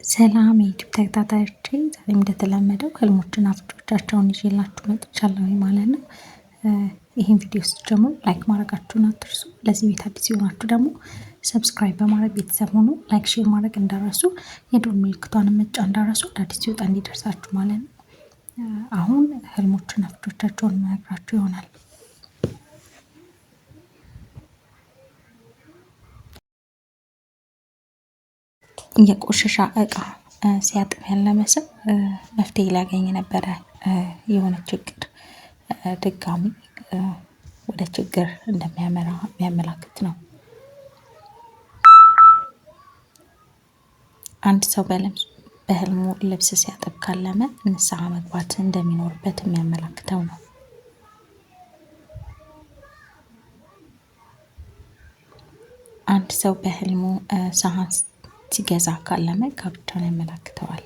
ሰላም የዩቲዩብ ተከታታዮቼ፣ ዛሬም እንደተለመደው ህልሞችና ፍቾቻቸውን ይዤላችሁ መጥቻለሁ ማለት ነው። ይህን ቪዲዮ ስትጀምሩ like ማድረጋችሁን አትርሱ። ለዚህ ቤት አዲስ የሆናችሁ ደግሞ subscribe በማድረግ ቤተሰብ ሆኑ። Like፣ share ማድረግ እንዳትረሱ፣ የደወል ምልክቷን መጫን እንዳትረሱ፣ አዳዲስ ሲወጣ እንዲደርሳችሁ ማለት ነው። አሁን ህልሞችና ፍቾቻቸውን መነግራችሁ ይሆናል። የቆሸሻ እቃ ሲያጥብ ያለመ ሰው መፍትሄ ሊያገኝ ነበረ። የሆነ ችግር ድጋሚ ወደ ችግር እንደሚያመራ የሚያመላክት ነው። አንድ ሰው በህልሙ ልብስ ሲያጥብ ካለመ ንስሐ መግባት እንደሚኖርበት የሚያመላክተው ነው። አንድ ሰው በህልሙ ሰሃን ሲገዛ ካለመ ጋብቻን ያመላክተዋል።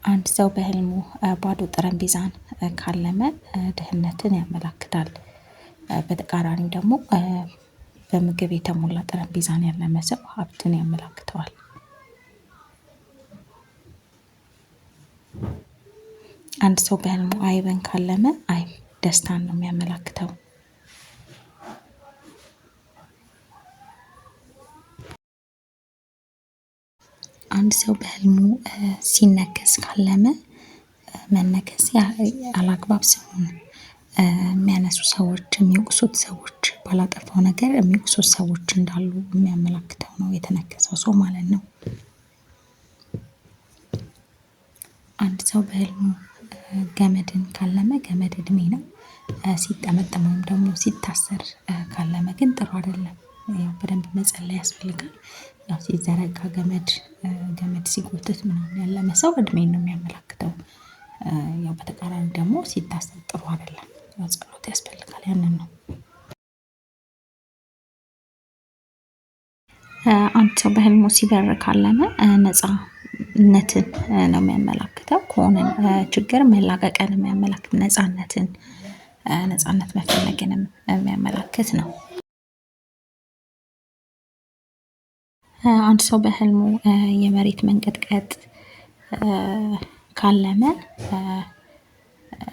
አንድ ሰው በህልሙ ባዶ ጠረጴዛን ካለመ ድህነትን ያመላክታል። በተቃራኒው ደግሞ በምግብ የተሞላ ጠረጴዛን ያለመ ሰው ሀብትን ያመላክተዋል። አንድ ሰው በህልሙ አይብን ካለመ አይብ ደስታን ነው የሚያመላክተው። አንድ ሰው በህልሙ ሲነከስ ካለመ መነከስ አላግባብ ሰውን የሚያነሱ ሰዎች፣ የሚወቅሱት ሰዎች፣ ባላጠፋው ነገር የሚወቅሱት ሰዎች እንዳሉ የሚያመላክተው ነው የተነከሰው ሰው ማለት ነው። አንድ ሰው በህልሙ ገመድን ካለመ ገመድ እድሜ ነው። ሲጠመጠም ወይም ደግሞ ሲታሰር ካለመ ግን ጥሩ አይደለም። ያው በደንብ መጸለይ ያስፈልጋል። ያው ሲዘረጋ ገመድ ገመድ ሲጎትት ምናምን ያለመ ሰው እድሜን ነው የሚያመላክተው። ያው በተቃራኒ ደግሞ ሲታሰር ጥሩ አይደለም። ያው ጸሎት ያስፈልጋል ያንን ነው። አንድ ሰው በህልሙ ሲበር ካለመ ነፃነትን ነው የሚያመላክተው። ከሆነ ችግር መላቀቅን የሚያመላክት ነፃነትን ነፃነት መፈለግንም የሚያመላክት ነው። አንድ ሰው በህልሙ የመሬት መንቀጥቀጥ ካለመ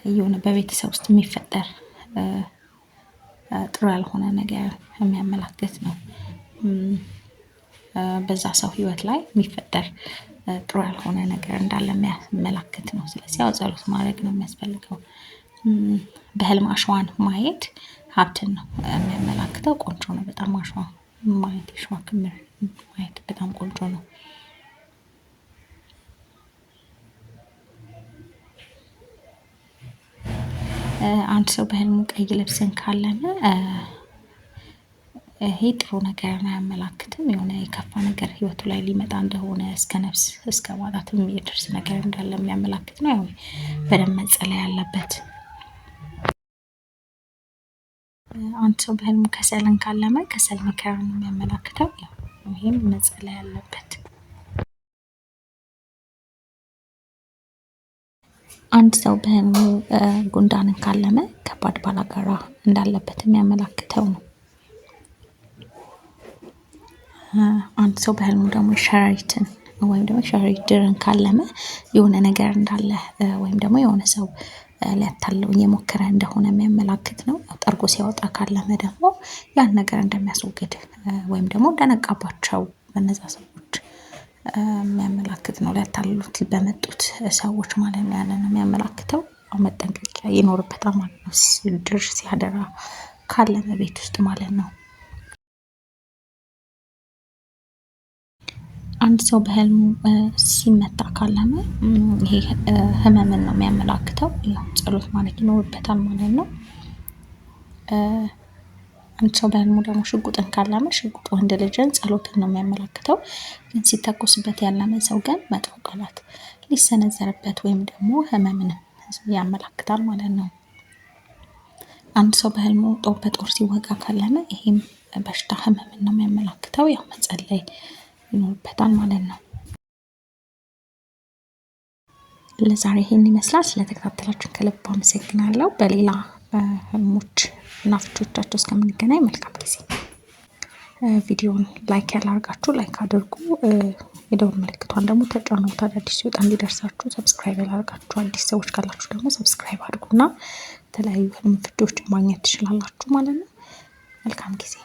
የሆነ በቤተሰብ ውስጥ የሚፈጠር ጥሩ ያልሆነ ነገር የሚያመላክት ነው። በዛ ሰው ህይወት ላይ የሚፈጠር ጥሩ ያልሆነ ነገር እንዳለ የሚያመላክት ነው። ስለዚህ ያው ጸሎት ማድረግ ነው የሚያስፈልገው። በህልም አሸዋን ማየት ሀብትን ነው የሚያመላክተው። ቆንጆ ነው በጣም አሸዋ ማየት፣ የአሸዋ ክምር ማየት በጣም ቆንጆ ነው። አንድ ሰው በህልሙ ቀይ ልብስን ካለመ ይሄ ጥሩ ነገርን አያመላክትም። የሆነ የከፋ ነገር ህይወቱ ላይ ሊመጣ እንደሆነ እስከ ነፍስ እስከ ማጣት የሚደርስ ነገር እንዳለ የሚያመላክት ነው። ያው በደንብ መጸለይ ያለበት። አንድ ሰው በህልሙ ከሰልን ካለመ ከሰል መከራን ነው የሚያመላክተው። ያው ይሄም መጸለይ ያለበት። አንድ ሰው በህልሙ ጉንዳንን ካለመ ከባድ ባላጋራ እንዳለበት የሚያመላክተው ነው። አንድ ሰው በህልሙ ደግሞ ሸረሪትን ወይም ደግሞ ሸረሪት ድርን ካለመ የሆነ ነገር እንዳለ ወይም ደግሞ የሆነ ሰው ሊያታለው እየሞከረ እንደሆነ የሚያመላክት ነው። ጠርጎ ሲያወጣ ካለመ ደግሞ ያን ነገር እንደሚያስወግድ ወይም ደግሞ እንደነቃባቸው በነዛ ሰዎች የሚያመላክት ነው። ሊያታልሉት በመጡት ሰዎች ማለት ነው። ያንን የሚያመላክተው መጠንቀቂያ ይኖርበታል ማለት ነው። ድር ሲያደራ ካለመ ቤት ውስጥ ማለት ነው። አንድ ሰው በህልሙ ሲመታ ካለመ ይሄ ህመምን ነው የሚያመላክተው። ያው ጸሎት ማለት ይኖርበታል ማለት ነው። አንድ ሰው በህልሙ ደግሞ ሽጉጥን ካለመ ሽጉጥ ወንድ ልጅን ጸሎትን ነው የሚያመላክተው። ግን ሲተኮስበት ያለመ ሰው ግን መጥፎ ቃላት ሊሰነዘርበት ወይም ደግሞ ህመምን ያመላክታል ማለት ነው። አንድ ሰው በህልሙ ጦር በጦር ሲወጋ ካለመ ይሄም በሽታ ህመምን ነው የሚያመላክተው። ያው መጸለይ ይኖርበታል ማለት ነው። ለዛሬ ይሄን ይመስላል። ስለተከታተላችሁን ከልብ አመሰግናለሁ። በሌላ ህልሞች እና ፍቾቻቸው እስከምንገናኝ መልካም ጊዜ። ቪዲዮን like ያላርጋችሁ like አድርጉ። የደወል ምልክቷን ደግሞ ተጫኑት፣ አዳዲስ ሲወጣ እንዲደርሳችሁ። Subscribe ያላርጋችሁ አዲስ ሰዎች ካላችሁ ደግሞ subscribe አድርጉና የተለያዩ ህልም ፍቺዎችን ማግኘት ትችላላችሁ ማለት ነው። መልካም ጊዜ።